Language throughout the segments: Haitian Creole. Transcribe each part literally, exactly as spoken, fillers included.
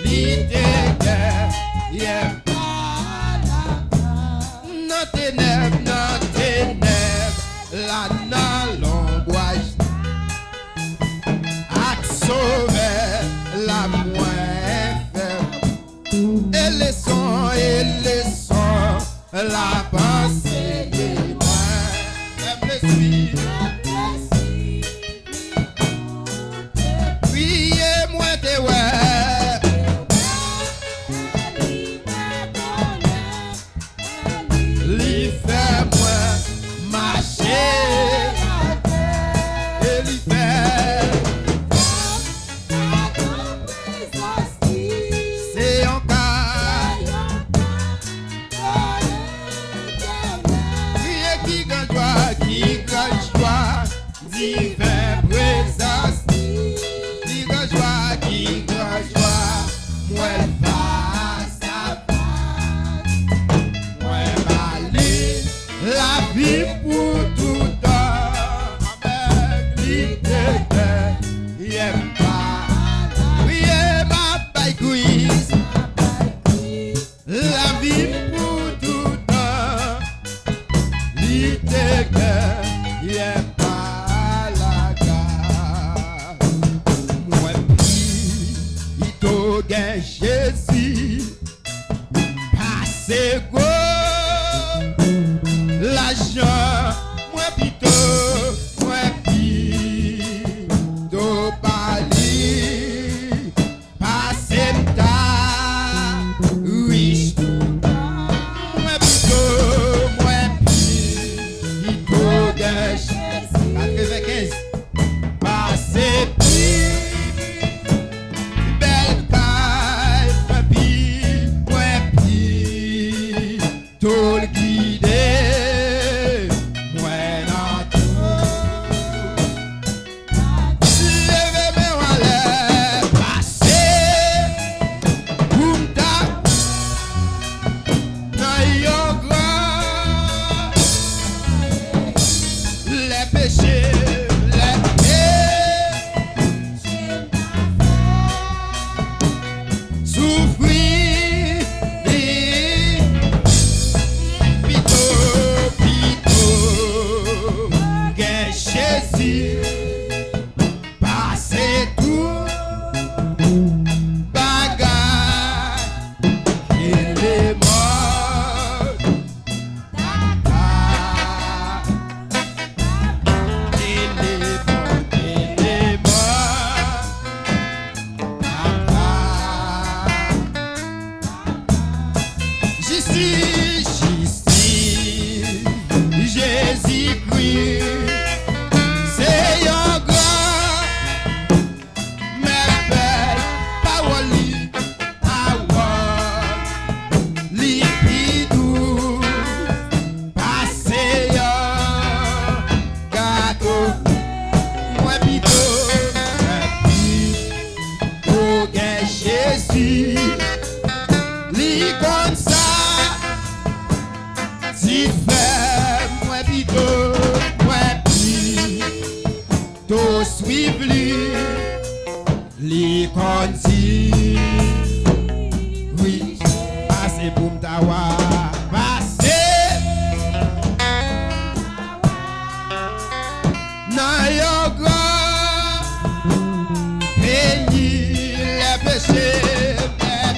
ki te genyen pa la. Nan tenèb, nan tenèb la, nan langoch, ak Sovè la mwen fè. E leson, e leson l ap anseye mwen. Fè m lespri. Priye mwen te wè. Li fè mwen mache avè. E li fè. Se yon ka. Priye ki gran jwa, ki gran jwa. Divin prezans li. Ki gran jwa, ki gran jwa. Mwen fas a fas. Mwen ba li lavi m pou toutan. Avèk li te genyen pa. Priye m ap bay Kris. Lavi m pou toutan. Li te genyen pa laga. Mwen pito gen Jezi pase gwo lajan. Mwen pito, mwen pito ba li. Pase m ta rich toutan. Mwen pito, mwen pito gen Jezi. Katrevenkenz. Pase pi bèl kay, mwen pi, mwen pi. Tou l gide mwen nan tou. Leve men w anlè, pase pou m ta nan yon gran lè peche, lè pe. Soufri, pito, pito, gen Jezi, pase tout bagay, ke lemò. Jistis, jistis, Jezikri, se yon gran Mèvèy, pawòl li, pawòl li pi dous pase yon gato. Mwen pito, mwen pito gen Jezi, li konn sa. Ti frè, mwen pito, mwen pi to swiv li, li konn di wi. Pase pou m ta wa, pase nan yon gran peyi lè peche mèt.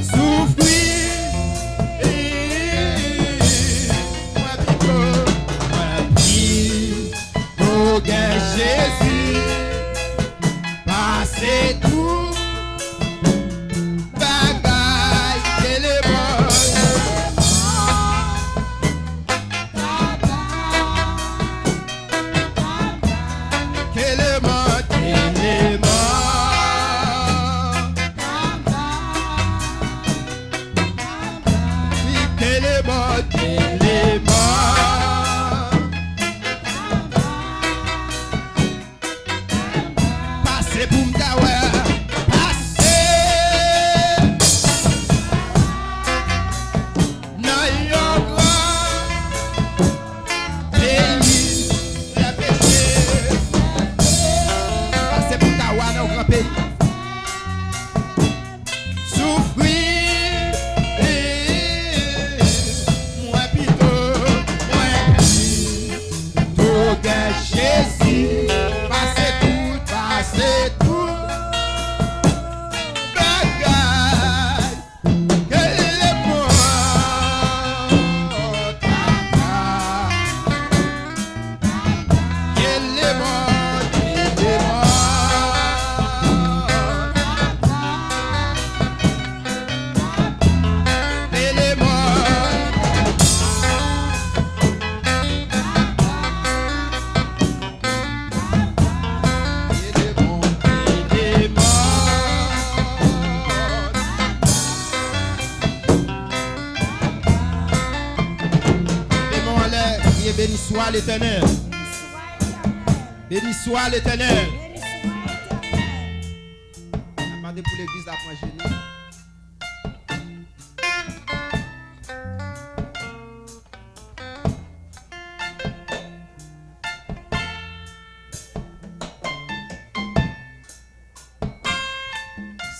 Soufri, mwen pito, mwen pito gen Jezi, pase tout bagay ke lemò. Ke lemò, ke lemò. Ke lemò, ke lemò. Pase pou m ta wè. Letènèl. Beni swa Letènèl. N ap mande pou legliz la pran jenou.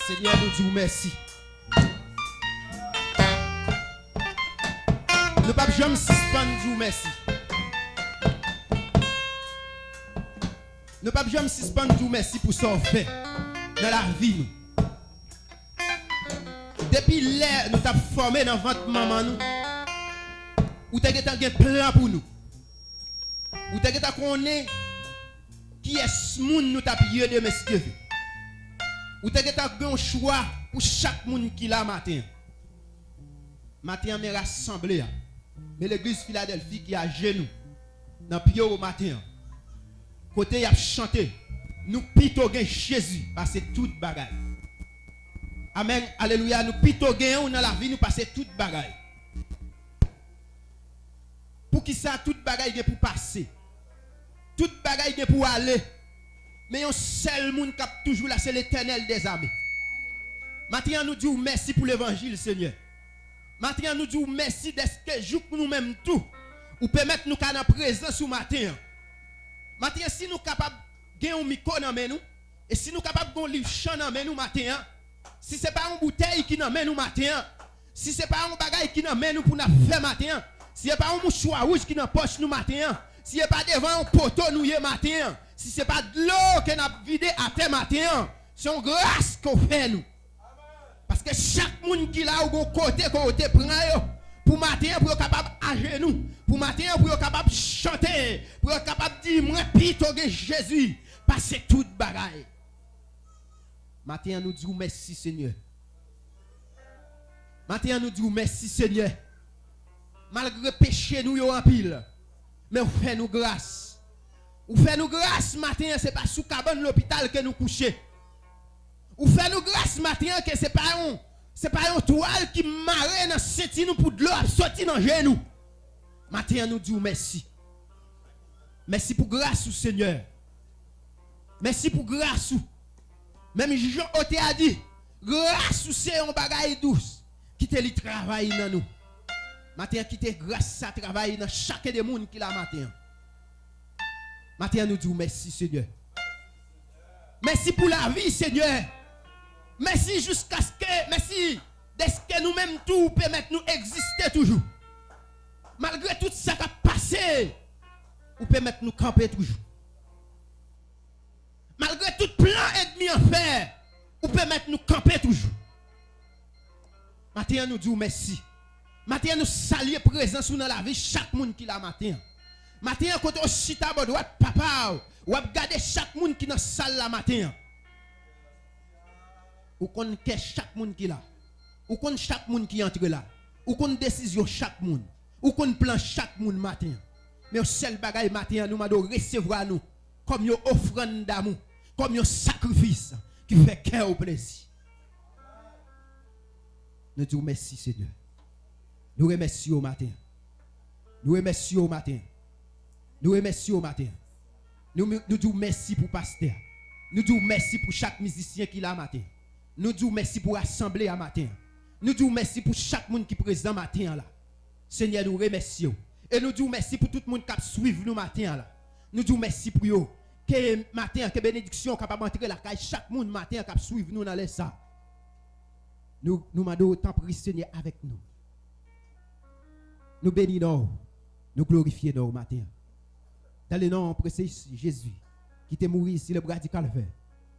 Senyè, nou di w mèsi. Nou p ap janm sispann di w mèsi. Nou p ap janm sispann di w mèsi pou sa w fè nan lavi nou. Depi lè nou t ap fòme nan vant manman nou, ou te gentan gen plan pou nou. Ou te gentan konnen kiyès moun nou t ap ye demen, si Dye vle. Ou te gentan gen yon chwa pou chak moun ki la maten an. Maten an, men rasanble a. Men legliz Filadèlfi ki ajenou nan pye w maten an. Kote y ap chante, nou pito gen Jezi pase tout bagay. Amèn, alelouya, nou pito gen w nan lavi nou pase tout bagay. Poukisa tout bagay gen pou pase? Tout bagay gen pou ale. Men yon sèl moun k ap toujou la, se Letènèl dèzame. Maten an, nou di w mèsi pou levanjil, Senyè. Maten an, nou di w mèsi dèske jouk nou menm tou, ou pèmèt nou ka nan prezans ou maten an. Maten an, si nou kapab gen yon mikwo nan men nou, e si nou kapab gen yon liv chan nan men nou maten an, si se pa yon boutèy ki nan men nou maten an, si se pa yon bagay ki nan men nou pou n ap fè maten an, si se pa yon mouchwa wouj ki nan pòch nou maten an, si se pa devan yon poto nou ye maten an, si se pa dlo ke n ap vide atè maten an, se yon gras ke w fè nou. Paske chak moun ki la, ou gon kote ke w te pran yo pou maten an, pou yo kapab ajenou, pou maten an, pou yo kapab chante, pou yo kapab di, "Mwen pito gen Jezi pase tout bagay." Maten an, nou di w mèsi, Senyè. Maten an, nou di w mèsi, Senyè. Malgre peche nou yo anpil, men ou fè nou gras. Ou fè nou gras maten an, se pa sou kabann lopital ke nou kouche. Ou fè nou gras maten an ke se pa yon, se pa yon twal ki mare nan senti nou pou dlo ap soti nan je nou. Maten an, nou di w mèsi. Mèsi pou gras ou, Senyè. Mèsi pou gras ou. Menm jan ote a di, gras ou se yon bagay dous. Kite li travay nan nou. Maten an, kite gras sa travay nan chak de moun ki la maten an. Maten an, nou di w mèsi, Senyè. Mèsi pou lavi, Senyè. Mèsi jiskaske, mèsi dèske nou menm tou ou pèmèt nou egziste toujou. Malgre tout sa k ap pase, ou pèmèt nou kanpe toujou. Malgre tout plan ènmi an fè, ou pèmèt nou kanpe toujou. Maten an, nou di w mèsi. Maten an, nou salye prezans ou nan lavi chak moun ki la maten an. Maten an, kote w chita bò dwat papa w, w ap gade chak moun ki nan sal la maten an. Ou konn kè chak moun ki la. Ou konn chak moun ki antre la. Ou konn desizyon chak moun. Ou konn plan chak moun maten an. Men yon sèl bagay maten an, nou mande w resevwa nou kòm yon ofrann damou, kòm yon sakrifis ki fè kè w plezi. Nou di w mèsi, Senyè. Nou remèsye w maten an. Nou remèsye w maten an. Nou remèsye w maten an. Nou, nou di w mèsi pou pastè. Nou di w mèsi pou chak mizisyen ki la maten. Nou di w mèsi pou rasanble a maten an. Nou di w mèsi pou chak moun ki prezan maten an la. Senyè, nou remèsye w. E nou di w mèsi pou tout moun k ap swiv nou maten an la. Nou di w mèsi pou yo. Ke maten an, ke benediksyon kapab antre lakay chak moun maten an k ap swiv nou nan lè sa. Nou, nou mande w, tanpri, Senyè, avèk nou. Nou beni non w. Nou glorifye non w maten an. Dans le nom précieux Jezi, ki te mouri sou le bras du Calvaire,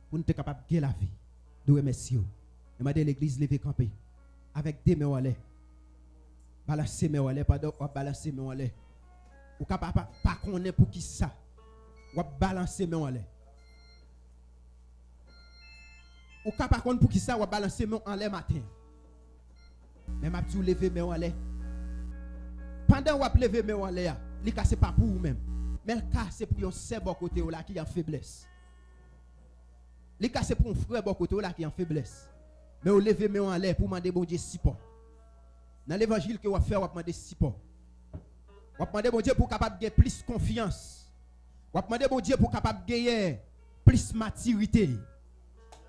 pou nou te kapab gen lavi. Nou remèsye w. Nou mande legliz leve kanpe avèk de men w anlè. Balanse men w anlè pandan w ap balanse men w anlè. Ou ka pa, pa, pa konnen poukisa w ap balanse men w anlè. Ou ka pa konn poukisa w ap balanse men w anlè maten an. Men m ap di w leve men w anlè. Pandan w ap leve men w anlè a, li ka se pa pou ou menm. Men l ka se pou yon sè bò kote w la ki an feblès. Li ka se pou yon frè bò kote w la ki an feblès. Men w leve men w anlè pou w mande Bondye sipò. Nan levanjil ke w ap fè, w ap mande sipò. W ap mande Bondye pou w kapab gen plis konfyans. W ap mande Bondye pou w kapab genyen plis matirite.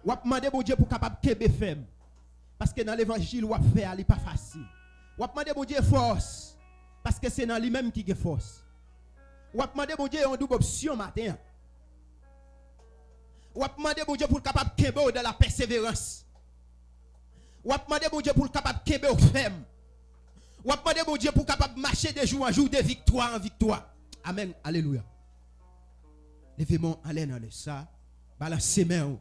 W ap mande Bondye pou w kapab kenbe fèm. Paske nan levanjil w ap fè a, li pa fasil. W ap mande Bondye fòs. Paske se nan li menm ki gen fòs. W ap mande Bondye yon doub opsyon maten an. W ap mande Bondye pou l kapab kenbe w dans la persévérance. W ap mande Bondye pou l kapab kenbe w fèm. W ap mande Bondye pou w kapab mache de jou an jou, de viktwa an viktwa. Amèn. Alelouya. Leve men w anlè nan lè sa. Balanse men w.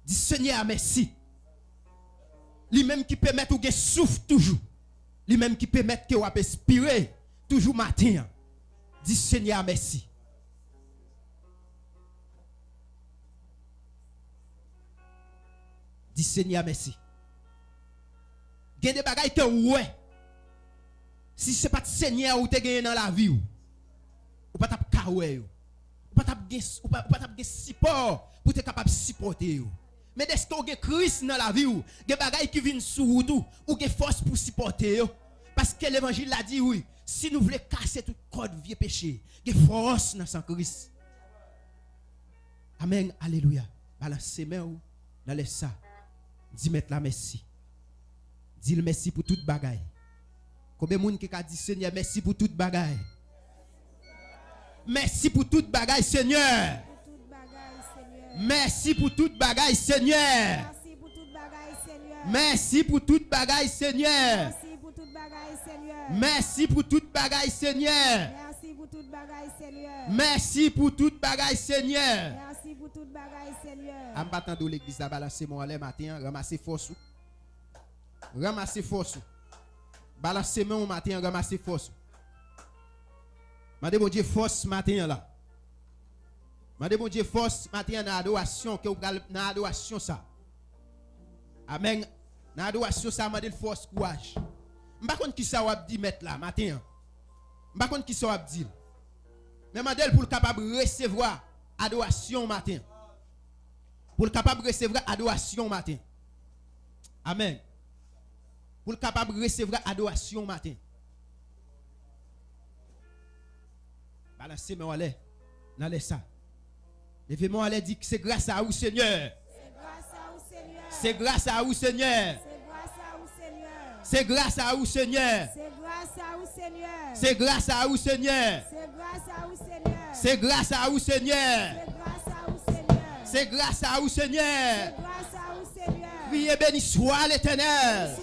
Di Senyè a mèsi. Li menm ki pèmèt ou gen souf toujou. Li menm ki pèmèt ke w ap espire toujou maten an. Di Senyè a mèsi. Di Senyè a mèsi. Gen de bagay ke w wè. Si se pa t Senyè a ou te genyen nan lavi w, ou pa t ap ka wè yo. Ou pa t ap gen, ou pa, ou pa t ap gen sipò pou te kapab sipòte yo. Men dèske w gen Kris nan lavi w, gen bagay ki vin sou wout ou, ou gen fòs pou sipòte yo. Paske levanjil la di wi, si nou vle kase tout kòd vye peche, gen fòs nan san Kris. Amèn, alelouya. Balanse men w nan lè sa. Di Mèt la mèsi. Di l mèsi pou tout bagay. Konbyen moun ki ka di Senyè mèsi pou tout bagay? Mèsi pou tout bagay, Senyè. Mèsi pou tout bagay, Senyè. Mèsi pou tout bagay, Senyè. Mèsi pou tout bagay, Senyè. Mèsi pou tout bagay, Senyè. Mèsi pou tout bagay, Senyè. Mèsi pou tout bagay, Senyè. Mèsi pou tout bagay, Senyè. A m pa tande w legliz la, balanse men w anlè maten an, ranmase fòs ou. Ranmase fòs ou. Balanse men w maten an, ranmase fòs ou. Mande Bondye fòs maten an la. Mande Bondye fòs maten an nan adorasyon, ke w pral nan adorasyon sa. Amèn. Nan adorasyon sa, mande l fòs, kouraj. M pa konn kisa w ap di Mèt la maten an. M pa konn kisa w ap di l. Men mande l pou l kapab resevwa adorasyon w maten. Pou l kapab resevwa adorasyon w maten. Amèn. Pou l kapab resevwa adorasyon w maten. Balanse men w anlè nan lè sa. Leve men w anlè, di, se gras a ou, Senyè. Se gras a ou, Senyè. Se gras a ou, Senyè. Se gras a ou, Senyè. Se gras a ou, Senyè. Se gras a ou, Senyè. Se gras a ou, Senyè. Se gras a ou, Senyè. Se gras a ou, Senyè. Se gras a ou, Senyè. Se gras a ou, Senyè. Se gras a ou, Senyè. Priez, béni soit l'Éternel.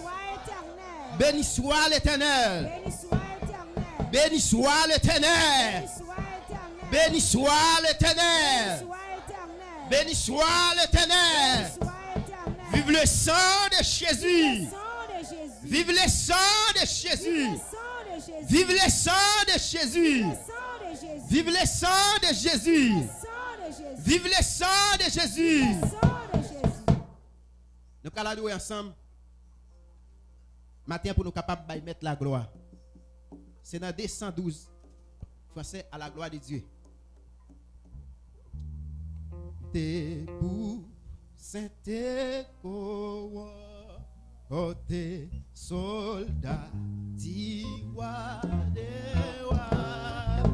Béni soit l'Éternel. Béni soit l'Éternel. Béni soit l'Éternel. Béni soit l'Éternel. Béni soit l'Éternel. Vive le sang de Jésus. Vive le sang de Jésus. Vive le sang de Jésus. Vive le sang de Jésus. Vive le sang de Jésus. Nou pral adore ansanm maten an pou nou kapab bay Mèt la glwa. Se nan de san douz, fransè, à la gloire de Dieu. Debout, saints et cohortes, soldats du roi des rois.